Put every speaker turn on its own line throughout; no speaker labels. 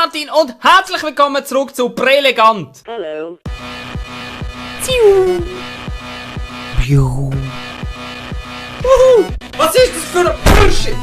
Martin und herzlich willkommen zurück zu Prelegant.
Hallo.
Was ist das für ein Bullshit?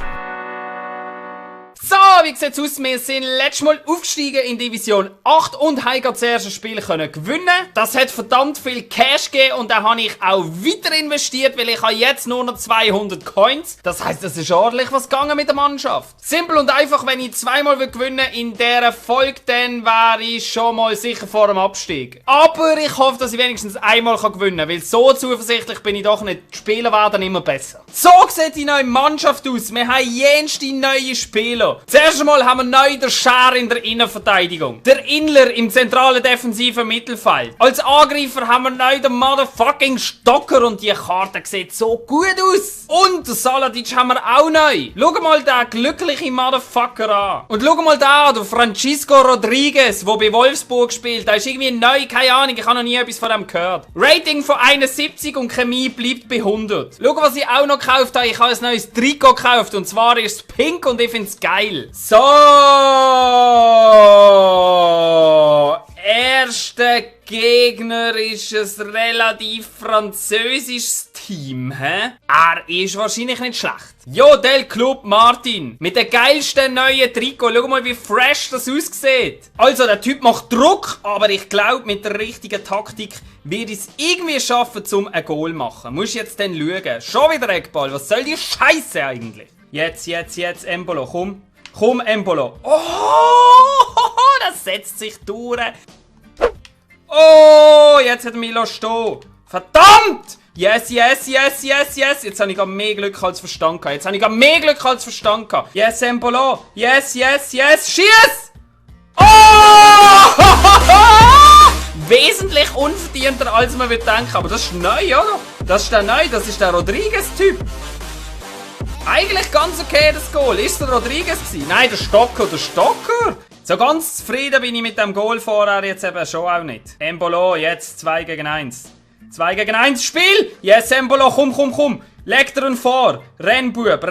So, wie sieht's aus? Wir sind letztes Mal aufgestiegen in Division 8 und haben das erste Spiel gewinnen. Das hat verdammt viel Cash gegeben und da habe ich auch weiter investiert, weil ich habe jetzt nur noch 200 Coins. Das heisst, es ist ordentlich was gegangen mit der Mannschaft. Simpel und einfach, wenn ich zweimal gewinnen will in dieser Folge, dann wäre ich schon mal sicher vor dem Abstieg. Aber ich hoffe, dass ich wenigstens einmal gewinnen kann, weil so zuversichtlich bin ich doch nicht. Die Spieler werden immer besser. So sieht die neue Mannschaft aus. Wir haben jenste neue Spieler. Zuerst einmal haben wir neu den Schär in der Innenverteidigung. Der Inler im zentralen defensiven Mittelfeld. Als Angreifer haben wir neu den motherfucking Stocker und die Karte sieht so gut aus. Und den Saladic haben wir auch neu. Schau mal den glücklichen Motherfucker an. Und schau mal da, der Francisco Rodriguez, der bei Wolfsburg spielt. Der ist irgendwie neu, keine Ahnung, ich habe noch nie etwas von dem gehört. Rating von 71 und Chemie bleibt bei 100. Schau, was ich auch noch gekauft habe. Ich habe ein neues Trikot gekauft und zwar ist es pink und ich finde es geil. So, erster Gegner ist ein relativ französisches Team, hä? Er ist wahrscheinlich nicht schlecht. Jo, Del Club Martin. Mit dem geilsten neuen Trikot. Schau mal, wie fresh das aussieht. Also, der Typ macht Druck, aber ich glaube, mit der richtigen Taktik wird es irgendwie schaffen, um ein Goal zu machen. Muss jetzt dann schauen. Schon wieder Eckball. Was soll die Scheiße eigentlich? Jetzt, Embolo, komm. Komm, Embolo. Oh, das setzt sich durch. Oh, jetzt hat er mich stehen. Verdammt! Yes. Jetzt habe ich gar mehr Glück als Verstand gehabt. Yes, Embolo. Yes. Schieß! Oh! Wesentlich unverdienter, als man würde denken. Aber das ist neu, oder? Das ist der Rodriguez-Typ. Eigentlich ganz okay, das Goal. Ist der Rodriguez gewesen? Nein, der Stocker. So ganz zufrieden bin ich mit dem Goal vorher jetzt eben schon auch nicht. Embolo, jetzt 2 gegen 1. 2 gegen 1 Spiel! Yes, Embolo, komm. Leg dir ihn vor. Rennbub.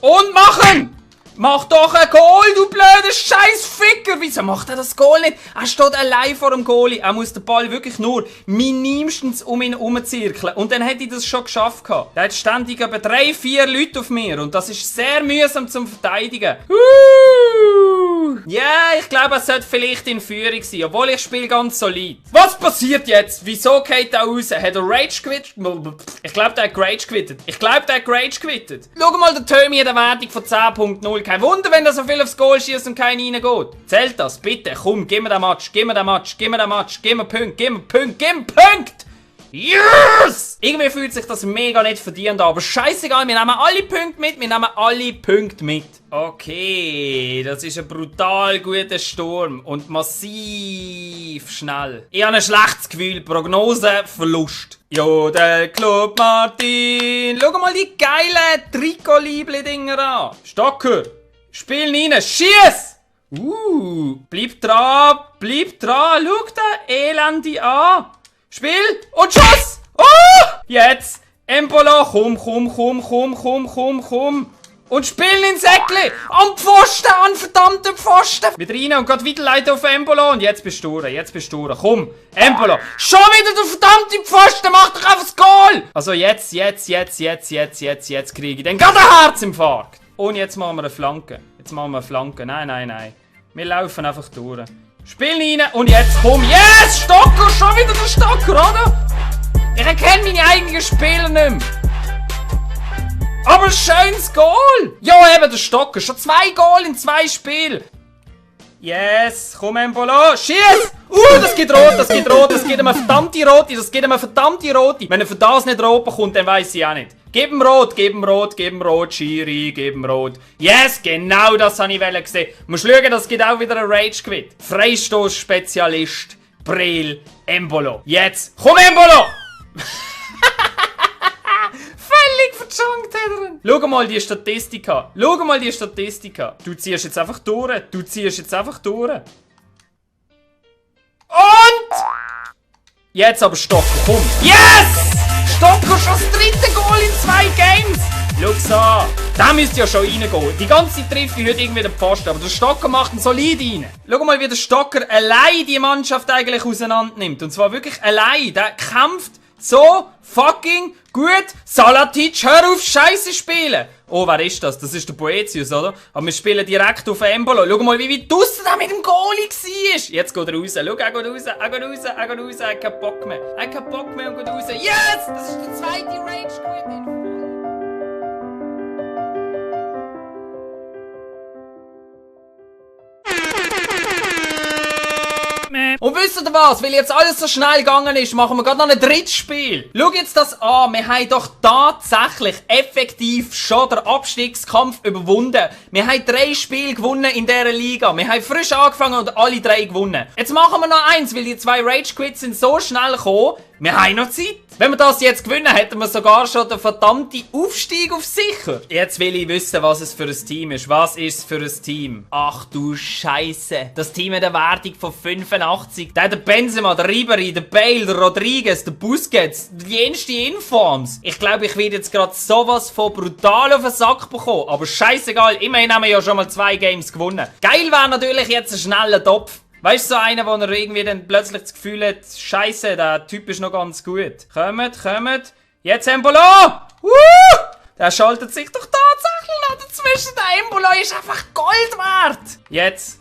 Und machen! Mach doch ein Goal, du blöder Scheißficker! Wieso macht er das Goal nicht? Er steht allein vor dem Goalie. Er muss den Ball wirklich nur minimstens um ihn herumzirkeln. Und dann hätte ich das schon geschafft gehabt. Der hat ständig etwa 3-4 Leute auf mir. Und das ist sehr mühsam zum Verteidigen. Ja, ich glaube, er sollte vielleicht in Führung sein. Obwohl ich spiele ganz solid. Was passiert jetzt? Wieso geht er raus? Hat er Rage quittet? Ich glaube, der hat Rage quittet. Schau mal, der Tömi hat eine Wertung von 10.0. Kein Wunder, wenn er so viel aufs Goal schießt und kein reingeht. Zählt das, bitte. Komm, gib mir den Match. Gib mir Punkt. Yes! Irgendwie fühlt sich das mega nicht verdient an, aber scheißegal, wir nehmen alle Punkte mit. Okay, das ist ein brutal guter Sturm und massiv schnell. Ich habe ein schlechtes Gefühl, Prognose, Verlust. Jo, der Club Martin. Schau mal die geilen Trikot-Liebli-Dinger an. Stocker, spiel rein, schieß! Bleib dran. Schau den Elende an. Spiel und Schuss! Oh! Jetzt! Embolo, komm! Und spielen ins Säckli! Am Pfosten, an verdammten Pfosten! Wieder rein und geht weiterleiten auf Embolo und jetzt bist du durch. Komm! Embolo! Schon wieder der verdammte Pfosten! Mach doch einfach das Goal! Also jetzt kriege ich den gerade ein Herzinfarkt! Und jetzt machen wir eine Flanke. Nein. Wir laufen einfach durch. Spiel rein und jetzt komm. Yes! Stocker! Schon wieder der Stocker, oder? Ich erkenne meine eigenen Spieler nicht mehr. Aber schönes Goal! Ja, eben der Stocker. Schon 2 Goal in 2 Spielen. Yes! Komm, Embolo! Schieß! Das gibt rot. Das gibt eine verdammte rote. Wenn er für das nicht rot bekommt, dann weiss ich auch nicht. Gib ihm rot, Schiri, gib ihm rot. Yes, genau das habe ich gesehen. Du musst schauen, das gibt auch wieder ein Rage-Quit. Freistoß-Spezialist, Breel, Embolo. Jetzt, komm Embolo! Völlig verjunkt hat er ihn. Schau mal die Statistik an. Du ziehst jetzt einfach durch. Und! Jetzt aber Stocker, komm. Yes! Stocker, schon das 3. Goal in 2 Games! Schau's an. Der müsste ja schon reingehen. Die ganze Zeit trifft ich heute irgendwie den Pfosten. Aber der Stocker macht ihn solid rein. Schau mal, wie der Stocker allein die Mannschaft eigentlich auseinander nimmt. Und zwar wirklich allein. Der kämpft so fucking gut. Salatic, hör auf Scheiße spielen. Oh, wer ist das? Das ist der Boetius, oder? Aber wir spielen direkt auf Embolo. Schau mal, wie weit draussen der mit dem Goalie war. Jetzt geht er raus. Schau, er geht raus, er geht raus, er geht raus. Er hat keinen Bock mehr. Er hat keinen Bock mehr und geht raus. Yes! Das ist der zweite Rage-Quit. Und wisst ihr was? Weil jetzt alles so schnell gegangen ist, machen wir gerade noch ein drittes Spiel. Schau jetzt das an. Wir haben doch tatsächlich effektiv schon den Abstiegskampf überwunden. Wir haben 3 Spiele gewonnen in dieser Liga. Wir haben frisch angefangen und alle 3 gewonnen. Jetzt machen wir noch eins, weil die 2 Rage-Quits sind so schnell gekommen. Wir haben noch Zeit. Wenn wir das jetzt gewinnen, hätten wir sogar schon den verdammten Aufstieg auf sicher. Jetzt will ich wissen, was es für ein Team ist. Was ist es für ein Team? Ach du Scheiße. Das Team hat eine Wertung von 85. Der Benzema, der Ribery, der Bale, der Rodriguez, der Busquets, die jenste Informs. Ich glaube, ich werde jetzt gerade sowas von brutal auf den Sack bekommen. Aber scheißegal, immerhin haben wir ja schon mal 2 Games gewonnen. Geil wäre natürlich jetzt ein schneller Topf. Weißt du, so einer, wo er irgendwie dann plötzlich das Gefühl hat, Scheiße, der Typ ist noch ganz gut. Kommt. Jetzt Embolo! Der schaltet sich doch tatsächlich noch dazwischen. Der Embolo ist einfach Gold wert. Jetzt.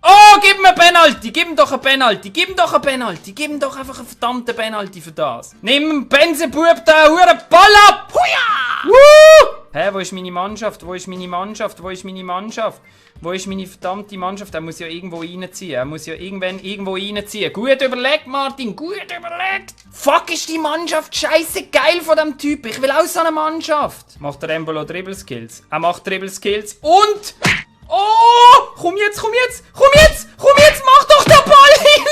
Oh, gib ihm einen Penalty. Gib ihm doch einen Penalty. Gib ihm doch einfach einen verdammten Penalty für das. Nimm einen Benzebub da, huren Ball ab. Huja! Hä, wo ist meine Mannschaft? Wo ist meine verdammte Mannschaft? Er muss ja irgendwo reinziehen. Er muss ja irgendwo reinziehen. Gut überlegt, Martin. Gut überlegt. Fuck, ist die Mannschaft scheiße geil von dem Typ. Ich will auch so eine Mannschaft. Macht der Embolo Dribble-Skills? Er macht Dribble-Skills und... Oh! Komm jetzt! Mach doch den Ball hin!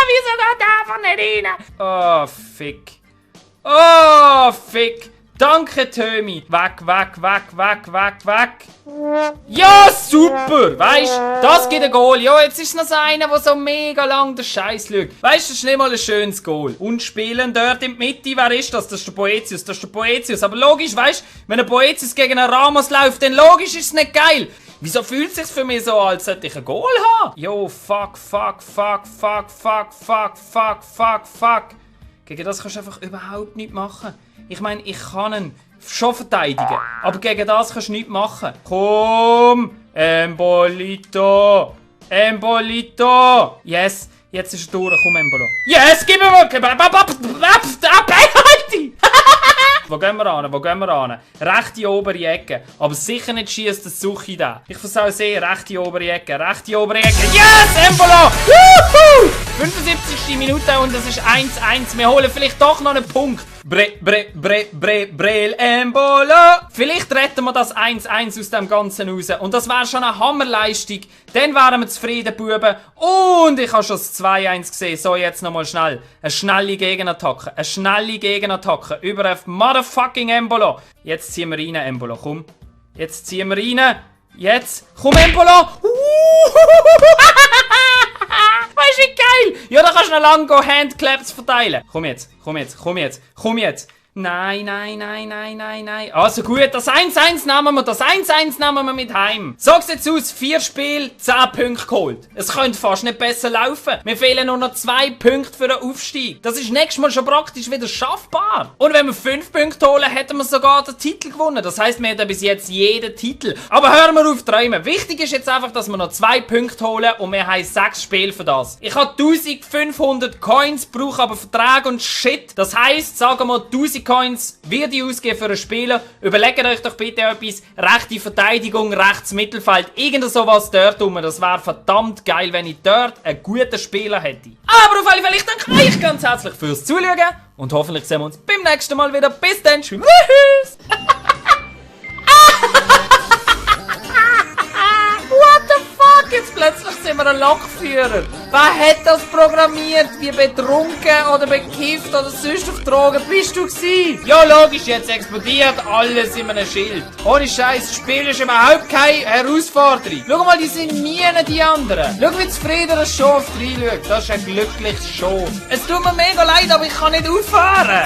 Wieso geht der einfach nicht rein? Oh, fick. Danke, Tömi. Weg. Ja, super. Weißt du, das gibt ein Goal. Ja, jetzt ist noch so einer, der so mega lang den Scheiß schaut. Weißt du, das ist nicht mal ein schönes Goal. Und spielen dort in der Mitte, wer ist das? Das ist der Boetius. Aber logisch, weißt du, wenn ein Boetius gegen einen Ramos läuft, dann logisch ist es nicht geil. Wieso fühlt es sich für mich so, als hätte ich ein Goal haben? Jo, fuck. Gegen das kannst du einfach überhaupt nichts machen. Ich meine, ich kann ihn schon verteidigen, aber gegen das kannst du nichts machen. Komm, Embolito. Yes, jetzt ist er durch, komm Embolo. Yes, gib mir mal. Penalty! Wo gehen wir an? Rechte obere Ecke. Aber sicher nicht schießt das Suchi da. Ich versau sehr. Rechte obere Ecke. Yes, Embolo! Woohoo! 75. Minute und das ist 1-1. Wir holen vielleicht doch noch einen Punkt. Brel Embolo! Vielleicht retten wir das 1-1 aus dem Ganzen raus. Und das wäre schon eine Hammerleistung. Dann wären wir zufrieden, Buben. Und ich habe schon das 2-1 gesehen. So, jetzt nochmal schnell. Eine schnelle Gegenattacke. Über ein motherfucking Embolo. Jetzt ziehen wir rein, Embolo. Komm. Jetzt. Komm, Embolo. Weißt du, wie geil? Ja, da kannst du noch lange Handclaps verteilen. Komm jetzt. Nein. Also gut, das 1-1 nehmen wir mit heim. Sag's jetzt aus, 4 Spiele, 10 Punkte geholt. Es könnte fast nicht besser laufen. Mir fehlen nur noch 2 Punkte für den Aufstieg. Das ist nächstes Mal schon praktisch wieder schaffbar. Und wenn wir 5 Punkte holen, hätten wir sogar den Titel gewonnen. Das heisst, wir hätten bis jetzt jeden Titel. Aber hören wir auf träumen. Wichtig ist jetzt einfach, dass wir noch 2 Punkte holen und wir haben 6 Spiele für das. Ich habe 1500 Coins, brauche aber Verträge und Shit. Das heisst, sagen wir 1000 Coins wird ich ausgeben für einen Spieler. Überlegt euch doch bitte etwas. Rechte Verteidigung, rechts Mittelfeld. Irgend sowas dort rum. Das wäre verdammt geil, wenn ich dort einen guten Spieler hätte. Aber auf alle Fälle, ich danke euch ganz herzlich fürs Zuschauen. Und hoffentlich sehen wir uns beim nächsten Mal wieder. Bis dann. Tschüss. Jetzt plötzlich sind wir ein Lokführer. Wer hat das programmiert? Wie betrunken oder bekifft oder sonst auf Drogen bist du gewesen? Ja, logisch, jetzt explodiert alles in einem Schild. Ohne Scheiß, das Spiel ist überhaupt keine Herausforderung. Schau mal, die sind nie die anderen. Schau, wie zufrieden das Schaf reinschaut. Das ist ein glückliches Schaf. Es tut mir mega leid, aber ich kann nicht aufhören.